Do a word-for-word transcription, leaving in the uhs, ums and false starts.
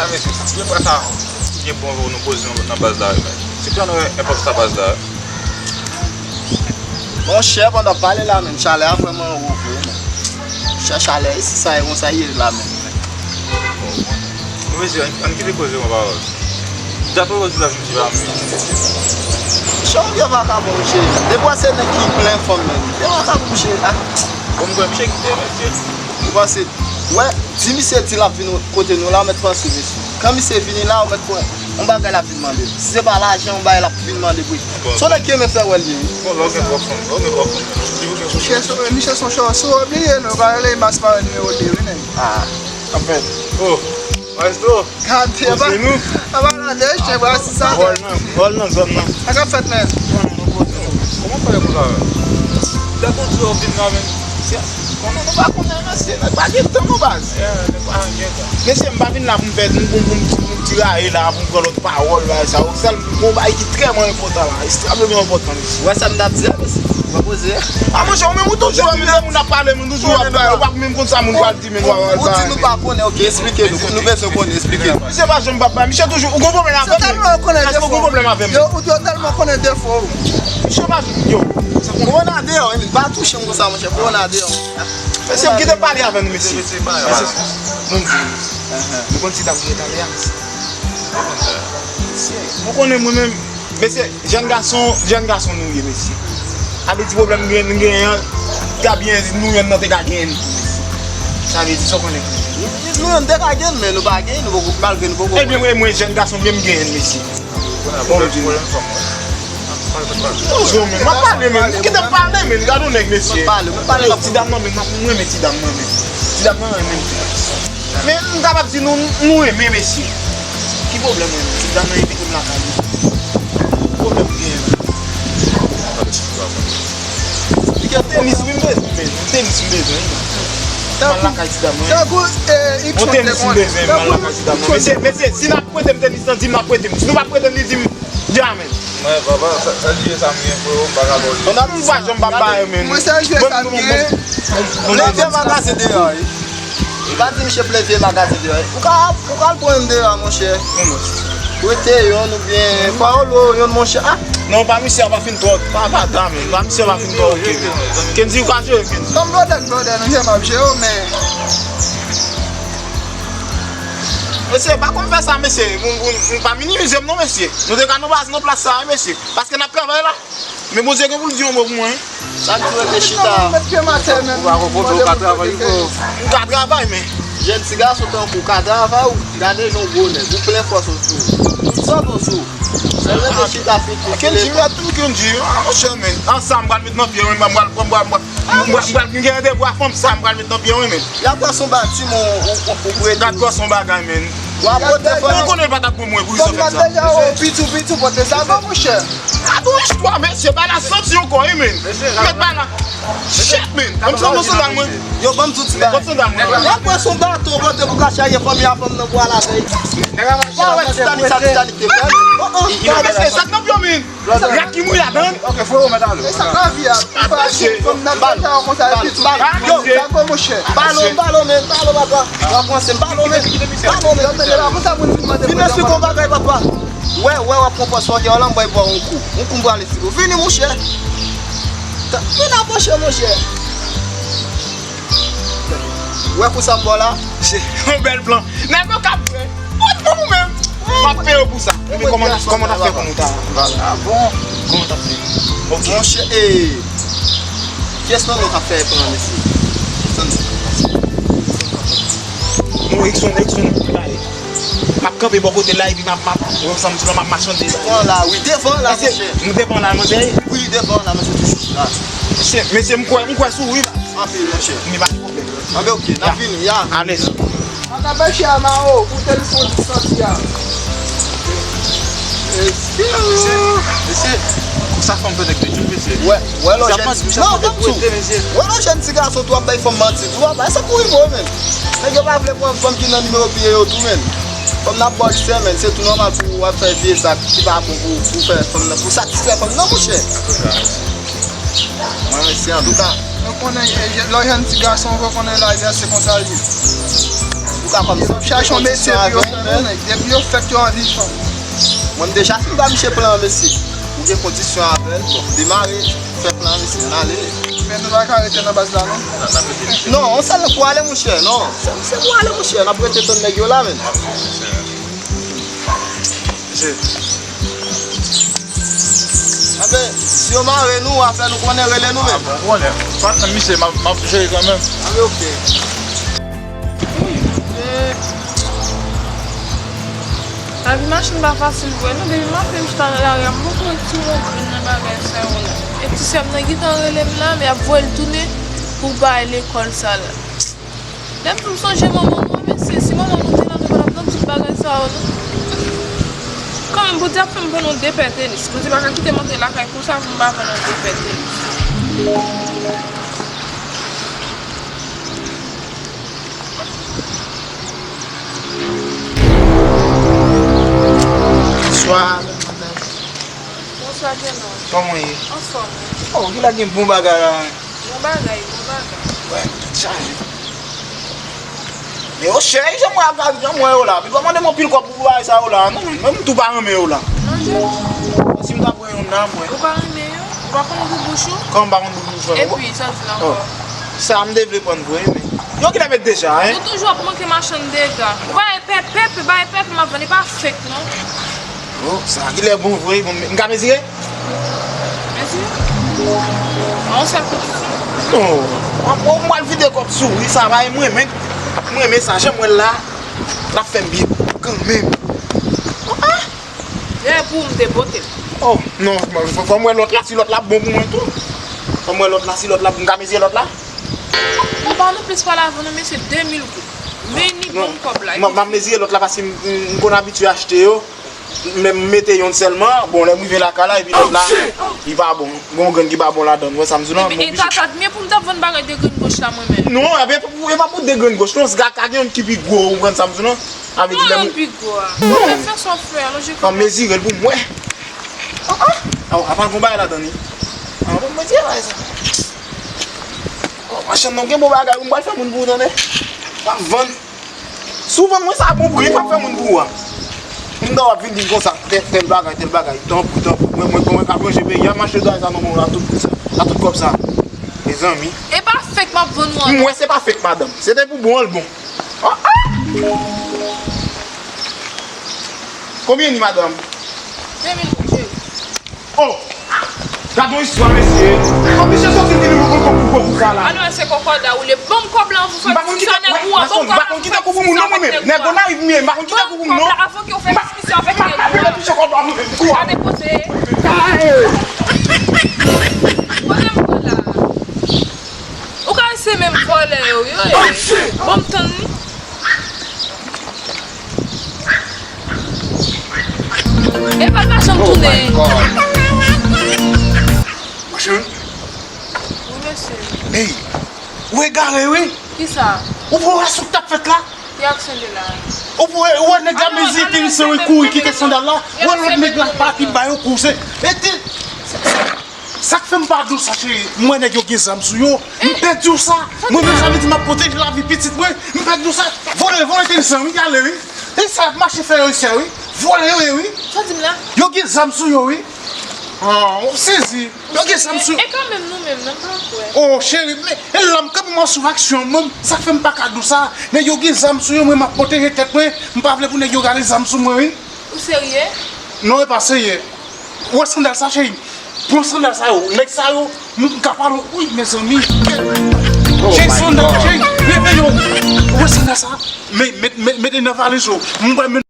Gen pa sa, gen bon nou poze nan baz la, men. Se pran nou enpòt sa baz la. Monchè, pandan w ap pale la, menm, chalè a vrèman wo vre, menm. Chè chalè isi sa e konsa ye la, menm. Bon, bon. Mesye, ann, ann kite koze yon pawòl. Daprè w di la, jodi a, men. Chè yon vye vakabon, mesye. Depi w se nèg ki plen fanm, menm. Vye vakabon, mesye. Ah. Bon, m kwè misye kite, mesye. Ou panse, wè, di misye di l ap vin kote nou la, ou mèt panse, mesye. Kan misye vini la, ou mèt kwè, yon bagay l ap vin mande. Si se pa lajan, yon bagay l ap vin mande pou li. Se yon nèg ki renmen fè wè l ye, wi. Bon, lè w gen twòp fanm, lè w gen twòp fanm, li ou gen sou. Misye se, misye se yon chò, si w obliye, nou pa rele Imas pa nimewo de, wi, nèg. Ah. Anfen. Oh, maestro. Gade, se nou. Aba la de chen, bra si sa. Vòl nan, vòl nan zòn nan. Sa k ap fèt, men? Kòman fè konsa? Lè konn di w vin la, men. Konnen nou pa konnen, mesye, nèg pa gen tan, non, baz. Mesye, m pa vin la pou m fè, pou m, pou m, pou m, pou m tiraye la, pou m pran lòt pawòl, bagay sa yo. Sèl gon bagay ki trèman enpòtan la, ekstrèmman enpòtan, mesye. Ou wè sa m t ap di a, mesye? Ou pa poze a? A, monchè, ou menm, ou toujou ap mizè moun ap pale, moun toujou ap pale, ou pa menm konn sa moun pral di, men ou ap pale. Ou di nou pa konnen, ok, eksplike nou. Nou bezwen konnen, eksplike nou. Misye pa janm p ap bay, misye toujou, ou gon pwoblèm avè m? Èske ou gon pwoblèm avè m? Yo, ou tèlman konnen defo w. Misye pa, yo. Kòwona deyò, wi, pa touche m konsa, monchè, kòwona deyò. Mesye, m kite pale avè nou, mesye. Mesye, bon, nou konn ti dam ki rete ale a, mesye. Mesye, nou konnen mwen menm, mesye, jèn gason, jèn gason nou ye, mesye. A vle di pwoblèm nou gen, nou genyen an, ta byen nou youn nan te ka genyen l tou, mesye. Sa vle di sa w konnen. Nou youn te ka genyen l, men nou pa genyen, nou poko, malgre nou poko. Ebyen, wi, mwen jèn gason, men m genyen l, mesye. Bon, m di nou. Yo, men, m ap pale, men. Kite m pale, men. Gade yon nèg, mesye. Yo, ti dam nan, men, m ap, m renmen ti dam nan, men. Ti dam nan renmen m tou. Men, m kapab di nou, nou renmen, mesye. Ki pwoblèm, men? Ti dam nan envite m lakay li. Pwoblèm m genyen, men. Tenis, wi, m bezwen, men. Tenis, m bezwen, wi. M al lakay ti dam nan, wi. Tankou, eh, Ickson te konnen. Bon, tenis, m bezwen, m al lakay ti dam nan. Mesye, mesye, si n ap prete m tenis lan, di m n ap prete m. Si nou pa prete m li, di m, di amèn. Mwen, papa, sa, sa jwe sa m gen, frero, m pa ka ba w li. M pa janm pa ba yo, men. Mwen, sa jwe sa m gen. Plen vye magazen deyò, wi. Li pa di misye plen vye magazen deyò, wi. Ou ka, ou ka al pran youn deyò, monchè. Prete youn oubyen pawòl ou youn, monchè. Ah! Non, pa misye a pa fin twò, pa, pa da, men. Pa misye a pa fin twò, ok. Kendy, ou ka jere, Kendy. Kòm blòdè, blòdè, nou jere, m ap jere w, men. Mesye, pa konn fè sa, mesye. Nou, nou, nou pa minimize m non, mesye. Nou te ka nan baz nan plas sa, wi, mesye. Paske n ap travay la. Men Bondye gen pou l di yon mo pou mwen, wi. Sa k di w rete chita? Ou pa konprann, ou ka travay, frero. M ka travay, men. Jèn ti gason tankou w ka travay, ou gade jan w gwo nèg, ou plen fòs osou. Tout sa bon sou. Sèl rete chita, fiti. Kendy, m ap tou Kendy. Ah, monchè, men. An sa, m pral met nan pye, men, m pral, m pral, m pral, m pral, m pral, m gen randevou a fanm sa, m pral met nan pye, men. Y ap pran son bati, mon, ou, ou, ou prete. Gad gòson bagay, men. W ap pote fanm. Ou konnen l pa t ap pou mwen, pou sa fè sa. Fanm nan deja, o, piti, piti, pote sa, non, monchè. Gad yon istwa, mesye, bagay la santi ankò, wi, men. Mèt bagay la. Shit, men. Ban m sandal mwen. Yo, ban m di w ti bagay. Ban m sandal mwen. W ap pran son baton, pote pou ka charye fanmi a fanm nan pou al avè l. Pa wè Titanic sa, Titanic te fè. Oh, oh. Mesye, sa k nan pye w, men. Rat ki mouye ladan l. Ok, frero, mèt ale. E sa lavi a? Mesye. Fanm nan deja konsa, epi tou. Yo, dakò, monchè. Balon, balon, men, balon, papa. W ap ranse m, balon, men. Balon, men. Yo, tande la, konsa moun vin mande. Vin eksplike yon bagay, papa. Wè, wè, w ap pran pòz fòkè w la, m bay bò yon kou. Yon kou m pral eksplike w. Vini, monchè. Vin apwoche, monchè. Wè kou sa m ba w la? Se yon bèl plan. Nèg yo k ap jwe. Ou menm. M ap peye w pou sa. Ebyen, kòman, kòman n ap fè pou nou ta? Ah bon? Kòman n ap fè? Ok. Monchè, eh, kiyès nan nou k ap fè plan, mesye? Kiyès nan nou? Non, Rickson, Rickson, m ap kanpe bò kote la, epi m ap, m ap, ou wè sa m di la, m ap machande. Devan la, wi, devan la, monchè. M devan la, manzè. Wi, devan la, mesye, toujou la. Mesye, mesye, m kwè, m kwè sou ou, wi. Anpil, monchè. Ni pa de pwoblèm. Anben, ok, n ap vini, ya. Alèz. Atapè chè a, Mao, koute l fon di santi a. Mesye, mesye, konsa fanm fè nèg de djou, mesye. Wè, wè lò jèn ti, non, tann tou. Wè lò jèn ti gason tou ap bay fanm manti tou, ap bay sa kouri mo, men. Nèg yo pa vle pran fanm ki nan nimewo pye yo tou, men. Fanm nan ap bòkse, men, se tou nòmal pou w ap fè vye zak ki pa bon pou, pou fè fanm nan, pou satisfè fanm nan, monchè. Mwen, mesye, antouka. Nou konnen, e, e, lè w jèn ti gason, ou konnen lavi a se konsa l ye. Antouka, Kòm se w ap chache yon mesye pou yo fè nou, nèg. Depi yo fèt, yo anvi fanm. Mwen, m deja fin ba misye plan an, mesye. Ou gen kondisyon avè l, bon, demare, fè plan an, mesye, n ale. Men nou pa ka rete nan baz la, non? Non, on sèl pou ale, monchè, non. Se, se pou ale, monchè, n ap rete tann nèg yo la, menm. Mesye. Anben, si yo mare nou, w a fè nou konnen, rele nou menm. Ah, bon, konnen. Patnè misye, m ap, m ap jere kanmenm. Anben, oke. Lavi machann pa fasil vre non, depi maten m chita nan lari a, m poko wè ti yon grenn nan bagay sa yo la. E ti sè m nan gentan rele m la, men y ap voye l tounen pou bay lekòl sa la. Lè m tou sonje manman m, wi, mesye, si manman m te la, nou pa t ap tann tout bagay sa yo, non. Kanmenm, Bondye ap fè m vann yon de pè tenis. Bondye pa ka kite m antre lakay konsa pou m pa vann yon de pè tenis. Bonswa, madanm. Bonswa, Jeannot. Kòman w ye? Anfòm, wi. Oh, kilè gen bon bagay la, hein? Bon bagay, bon bagay. Wè, tèt chaje. Men yo chè, jan mwen ap gade, jan mwen yo la. Pi pa mande m anpil kòb pou bagay sa yo la, non. Mwen, m tou pa renmen yo la. Manje. Si m ta pran yon nan, mwen. Ou pa renmen yo? Ou pa konn gou bouch ou? Kòman m pa konn gou bouch mwen? Epi, sa di la ankò? Oh. Sa m te vle pran vre, men. Yo kilè met deja, hein? Nou toujou ap manke machann dega. Ou pa e pèpè, pa e pèpè, m ap vann, e pa fake, non. Oh, sa kilè bon vre, bon, m ka mezire? Mezire. A yon sèl kout sou. Non. Ou pral vide kòb sou, wi, sa va, e mwen, men, mwen, men sa, jan mwen la, l ap fè m byen kanmenm. Oh, ah! Lè pou m te pote l. Oh, non, fò, fò m wè lòt la, si lòt la bon pou mwen tou. Fò m wè lòt la, si lòt la, m ka mezire lòt la? M pa nan plis pale avè w non, mesye, de mil goud. Meni bon kòb la. M ap mezire lòt la paske m, m, m konn abitye achte yo. Men m mete yonn sèlman, bon, lè m rive lakay la, epi lòt la, li pa bon. Gon grenn ki pa bon ladan l, ou wè sa m di w lan? Epi, e tata, men pou m t ap vann bagay de grenn goch la, mwen menm. Non, e pa pou, e pa pou de grenn goch, non, siga ka gen yonn ki pi gwo, ou konprann sa m di w lan? Sa vle di lè m... Pi gwo a. Fè sa w fè a, lonje kò. An mezire l pou m wè. Oh, oh. Aw, apa gon bagay ladan li? Ah, bon, mwen di bagay sa. Oh, machann nan gen bon bagay, m pral fè moun pou ou tande. M ap vann. Si w vann mwen sa a bon pri, m ap fè moun pou ou a. M ta w ap vin di m konsa, tèl, tèl bagay, tèl bagay. Tanpri, tanpri. Mwen, mwen, mwen k ap ranje peyi a, m achte bagay sa nan men w la tout pri sa, a tout kòb sa. Mezanmi. E pa fake m ap vann ou an. M wè se pa fake, madanm. Se te pou bon an l bon. Oh, ah! Konbyen li, madanm? De mil goud, cheri. Oh! Gad yon istwa, mesye. Fò misye soti vini pou, pou, pou, pou, pou sa la. Ann wè se kòkòda ou le. Ban m kòb la, pou fè ti sa nèg ou an, ban m kòb la, pou fè ti sa avèk nèg ou an. Nèg ou nan riv mye, m pa konn kite kou pou m non. Ban m kòb la avan ke w fè diskisyon avèk nèg ou an. Gade kote. Gade kote m pran la. Ou ka se menm vòlè yo, yo ye. Bon, m tann li. Epa l pa janm tounen. Machann. Wi, mesye. Ey, ou egare, wi. Kisa? Ou pa wè sa k t ap fèt la? Ki aksyon de la? Ou pa wè, ou wè nèg la mezi te li se kouri kite sandal la? Ou wè lòt nèg la pati ba yo kou se. E te, sa k fè m pa di w sa, cheri, m wè nèg yo gen zam sou yo. M pèdi w sa. Mwen menm sa vle di m ap pwoteje lavi pitit mwen. M pèdi w sa. Vòlè, vòlè te di sa, wi, y ale, wi. E sa y ap mache fè yo isi a, wi. Vòlè yo ye, wi. Sa w di m la? Yo gen zam sou yo, wi. Ah, w sezi. Yo gen zam sou yo. E kanmenm nou menm, nan m pa kwè. Oh, cheri, men, e la m kanpe m ap swiv aksyon mwen. Sa k fè m pa ka di w sa. Men yo gen zam sou yo, mwen m ap pwoteje tèt mwen. M pa vle pou nèg yo rale zam sou mwen, wi. Ou serye? Non, e pa serye. Ou wè sandal sa, cheri? Pran sandal sa yo. Nèg sa yo, m ka pale, wi, mezanmi. Cheri, sandal, cheri, leve yo. Ou wè sandal sa? Mete nan valiz ou. M pral